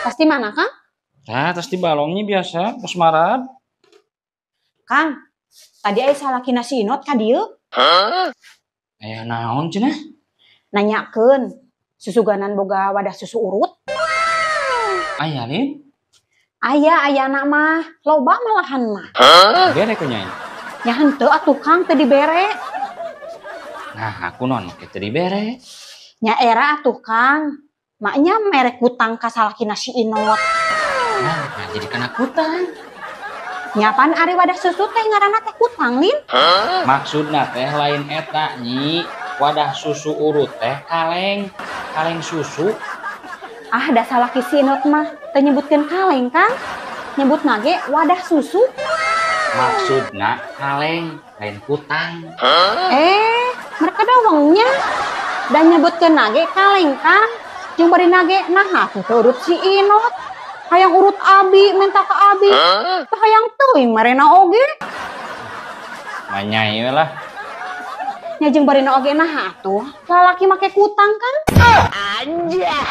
Pasti mana, Kang? Nah, terus di balongnya biasa, pos marab. Kang, tadi aya salakina si Inot ka dieu. Aya naon cenah? Nanyakeun susuganan boga wadah susu urut. Aya lin? Aya, ayana mah, loba malahan mah. Bere ku Nyai. Nya henteu atuh, Kang, teu dibere. Nah, aku non make teu dibere. Nya era atuh, Kang. Maknya mere kutang ka salakina si Inot. Nah, jadi kena kutang. Nya pan ari wadah susu teh ngaranna teh kutang, lin? Maksudna teh lain eta, Nyi. Wadah susu urut teh kaleng, kaleng susu. Ah, da salaki si Inot mah teu nyebutkeun kaleng, Kang. Nyebutna ge wadah susu. Maksudna kaleng, lain kutang. Eh, mereka dawangnya. Dan nyebutkeun ge kaleng, Kang. Jeung bari nage nah atuh teu urut si Inot. Hayang urut abi, minta ke abi. Teu hayang teuing marena oge. Manyai we lah. Nya jeung barina oge nah atuh lalaki make kutang, Kang. Aya.